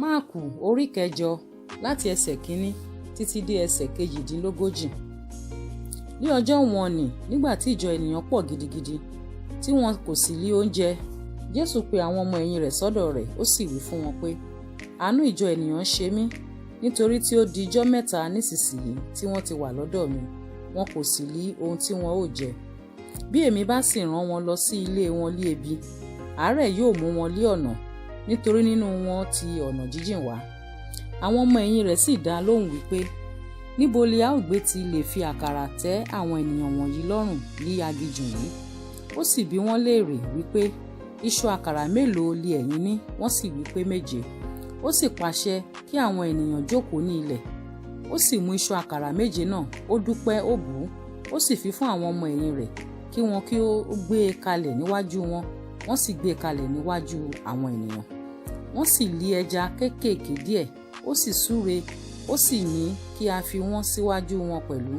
Máàkù orí kẹjọ, láti ẹsẹ̀ kínní títí dé ẹsẹ̀ 38. Ní ọjọ́ wọ̀n-ọn-nì, nígbà tí ìjọ ènìyàn pọ̀ gidigidi, tí wọn kò sì lí oúnjẹ, Jésù pe àwọn ọmọ ẹ̀yìn rẹ̀ sọ́dọ̀ rẹ̀, ó sì wí fún wọn pé, "Àánú ìjọ ènìyàn ń ṣe mí, nítorí tí ó di ijọ́ mẹ́ta nísinsìnyí tí wọ́n ti wà lọ́dọ̀ mi, wọn kò sì lí ohun tí wọn ó jẹ. Bí èmi bá sì rán wọn lọ sí ilé wọn lí ebi, àárẹ̀ yóò mú wọn lí ọ̀nà, nítorí nínú wọn ti ọ̀nà jíjìn wá." Àwọn ọmọ ẹ̀yìn rẹ̀ sì dá lóhùn wípé, "Níbo li a ó gbé ti lè fi àkàrà tẹ́ àwọn ènìyàn wọ̀nyí lọ́rùn ní aginjù yìí?" Ó sì bi wọ́n léèrè wípé, "Iṣu àkàrà mélòó li ẹ̀yin ní?" Wọ́n sì wípé, "Méje." Ó sì pàṣẹ kí àwọn ènìyàn jókòó ní ilẹ̀. Ó sì mú iṣu àkàrà méje náà, ó dúpẹ́, ó bù ú, ó sì fi fún àwọn ọmọ ẹ̀yìn rẹ̀ kí wọn kí ó gbé e kalẹ̀ níwájú wọn. Wọ́n sì gbé e kalẹ̀ níwájú àwọn ènìyàn. Wọ́n sì lí ẹja kéékèèké díẹ̀, ó sì súre, ó sì ní kí a fi wọ́n síwájú wọn pẹ̀lú.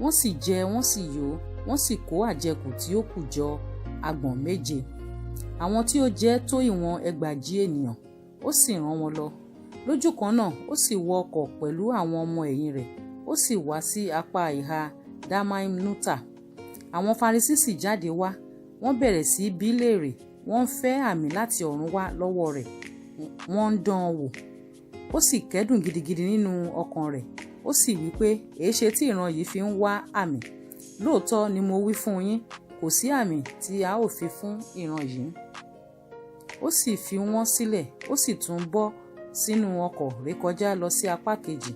Wọ́n sì jẹ, wọ́n sì yó, wọ́n sì kó àjẹkù tí ó kù jọ agbọ̀n méje. Àwọn tí ó jẹ tó ìwọ̀n 4000 ènìyàn. Ó sì rán wọn lọ. Lójú kan náà, ó sì wọ ọkọ̀ pẹ̀lú àwọn ọmọ ẹ̀yìn rẹ̀, ó sì wá sí apá ìhà Dalmanutha. Àwọn Farisí sì jáde wá, wọ́n bẹ̀rẹ̀ sí í bi léèrè, wọ́n ń fẹ́ àmì láti ọ̀run wá lọ́wọ́ rẹ̀, wọ́n ń dán an wò. Ó sì kẹ́dùn gidigidi nínú ọkàn rẹ̀, ó sì wí pé, "Èéṣe tí ìran yìí fi ń wá àmì? Lóòótọ́ ni mo wí fún yín, kò sí àmì tí a ó fi fún ìran yìí." Ó sì fi wọ́n sílẹ̀, ó sì tún bọ́ sínú ọkọ̀ rékọjá lọ sí apá kejì.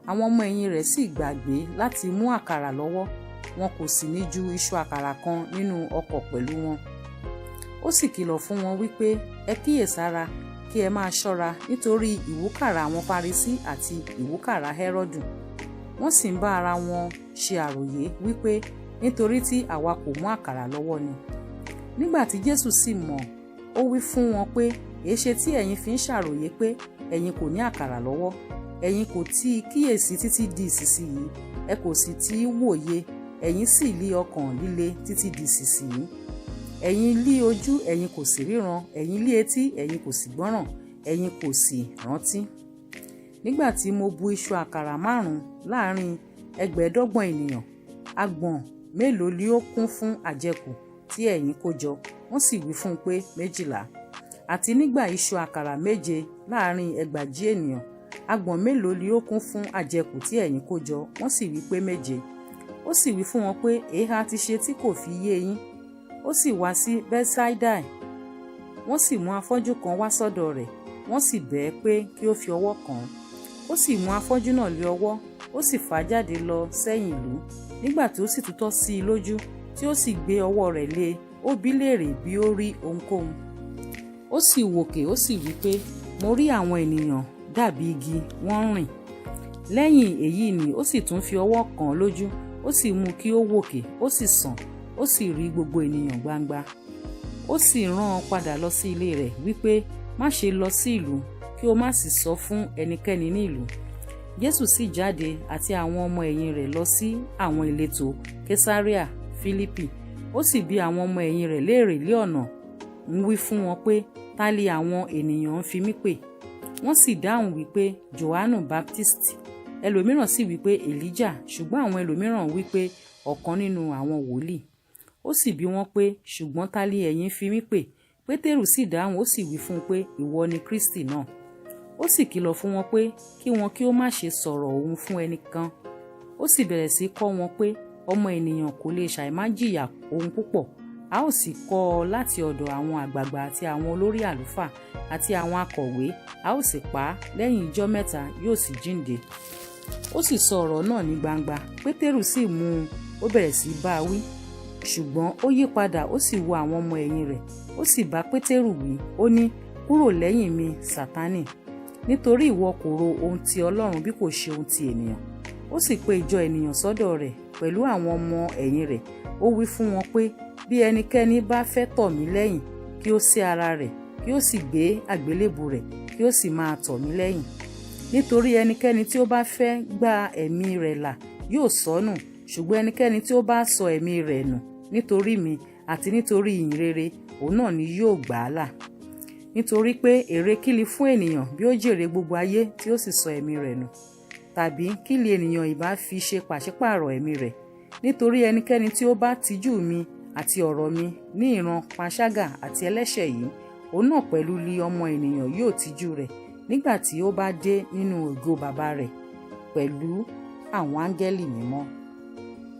Àwọn ọmọ ẹ̀yìn rẹ̀ sì gbàgbé láti mú àkàrà lọ́wọ́, wọn kò sì ní ju iṣu àkàrà kan nínú ọkọ̀ pẹ̀lú wọn. Ó sì kìlọ̀ fún wọn wípé, "Ẹ kíyèsára, kí ẹ máa ṣọ́ra nítorí ìwúkàrà àwọn Farisí àti ìwúkàrà Hẹ́rọ́dù." Wọ́n sì ń bá ara wọn ṣe àròyé wípé, "Nítorí tí àwa kò mú àkàrà lọ́wọ́ ni." Nígbà tí Jésù sì mọ̀, ó wí fún wọn pé, "Èéṣe tí ẹ̀yin fi ń ṣàròyé pé ẹ̀yin kò ní àkàrà lọ́wọ́? Ẹ̀yin kò tí ì kíyèsí títí di ìsinsìnyí, ẹ kò sì tí ì wòye, ẹ̀yin sì lí ọkàn líle títí di ìsinsìnyí. Ẹ̀yin lí ojú, ẹ̀yin kò sì ríran, ẹ̀yin lí etí, ẹ̀yin kò sì gbọ́ràn, ẹ̀yin kò sì rántí. Nígbà tí mo bu iṣu àkàrà márùn-ún láàrin 25,000 ènìyàn, agbọ̀n mélòó li ó kún fún àjẹkù tí ẹ̀yin kó jọ?" Wọ́n sì wí fún un pé, "12." "Àti nígbà iṣu àkàrà méje láàrin 4000 ènìyàn, agbọ̀n mélòó li ó kún fún àjẹkù tí ẹ̀yin kó jọ?" Wọ́n sì wí pé, "Méje." Ó sì wí fún wọn pé, "Èéha ti ṣe tí kò fi yé yín?" Ó sì wá sí Bethsaida. Wọ́n sì mú afọ́jú kan wá sọ́dọ̀ rẹ̀, wọ́n sì bẹ̀ ẹ́ pé kí ó fi ọwọ́ kàn án. Ó sì mú afọ́jú náà lé ọwọ́, ó sì fà á jáde lọ sẹ́yìn ìlú. Nígbà tí ó sì tutọ́ sí i lójú, tí ó sì gbé ọwọ́ rẹ̀ lé e, ó bi léèrè bí ó rí ohunkóhun. Ó sì wòkè, ó sì wí pé, "Mo rí àwọn ènìyàn dàbí igi, wọ́n ń rìn." Lẹ́yìn èyí ni ó sì tún fi ọwọ́ kàn án lójú, ó sì mú kí ó wòkè, ó sì sàn, ó sì rí gbogbo ènìyàn gbangba. Ó sì rán an padà lọ sí ilé rẹ̀ wípé, "Má ṣe lọ sí ìlú, kí o má sì sọ fún ẹnikẹ́ni ní ìlú." Jésù sì jáde àti àwọn ọmọ ẹ̀yìn rẹ̀ lọ sí àwọn ìletò Kesarea Fílípì. Ó sì bi àwọn ọmọ ẹ̀yìn rẹ̀ léèrè lé ọ̀nà, ń wí fún wọn pé, "Ta li àwọn ènìyàn ń fi mí pè?" Wọ́n sì dáhùn wípé, "Jòhánù Baptist." Ẹlòmíràn sì wípé, "Èlíjà," ṣùgbọ́n àwọn ẹlòmíràn wípé, "Ọ̀kan nínú àwọn wòlíì." Ó sì bi wọ́n pé, "Ṣùgbọ́n ta li ẹ̀yin fi mí pè?" Pétérù sì dáhùn, ó sì wí fún un pé, "Ìwọ ni Kristi náà." Ó sì kìlọ̀ fún wọn pé kí wọn kí ó má ṣe sọ̀rọ̀ òun fún ẹnìkan. Ó sì bẹ̀rẹ̀ sí kọ́ wọn pé ọmọ ènìyàn kò lè ṣàìmá jìyà ohun púpọ̀, a ó sì kọ́ ọ láti ọ̀dọ̀ àwọn àgbàgbà àti àwọn olórí àlùfáà àti àwọn akọ̀wé, a ó sì pa á, lẹ́yìn ijọ́ mẹ́ta yóò sì jíǹde. Ó sì sọ ọ̀rọ̀ náà ní gbangba. Pétérù sì mú un, ó bẹ̀rẹ̀ sí bá a wí. Ṣùgbọ́n ó yí padà, ó sì wo àwọn ọmọ ẹ̀yìn rẹ̀, ó sì bá Pétérù wí, ó ní, "Kúrò lẹ́yìn mi, Sátánì, nítorí ìwọ kò ro ohun ti Ọlọ́run bí kò ṣe ohun ti ènìyàn." Ó sì pe ìjọ ènìyàn sọ́dọ̀ rẹ̀ pẹ̀lú àwọn ọmọ ẹ̀yìn rẹ̀. Ó wí fún wọn pé, "Bí ẹnikẹ́ni bá fẹ́ tọ̀ mí lẹ́yìn, kí ó sé ara rẹ̀, kí ó sì gbé àgbélébù rẹ̀, kí ó sì máa tọ̀ mí lẹ́yìn. Nítorí ẹnikẹ́ni tí ó bá fẹ́ gba ẹ̀mí rẹ̀ là yóò sọnù, ṣùgbọ́n ẹnikẹ́ni tí ó bá sọ ẹ̀mí rẹ̀ nù nítorí mi àti nítorí ìyìn rere, òun náà ni yóò gbà á là." Nítorí pé èrè kí li fún ènìyàn bí ó jèrè gbogbo ayé tí ó sì sọ ẹ̀mí rẹ̀ nù? Tàbí kí li ènìyàn ìbá fi ṣe pàṣípààrọ̀ ẹ̀mí rẹ̀? Nítorí ẹnikẹ́ni tí ó bá tijú mi àti ọ̀rọ̀ mi ní ìran panṣágà àti ẹlẹ́ṣẹ̀ yìí, òun náà pẹ̀lú li Ọmọ Ènìyàn yóò tijú rẹ̀ nígbà tí ó bá dé nínú ògo Baba rẹ̀ pẹ̀lú àwọn áńgẹ́lì mímọ́.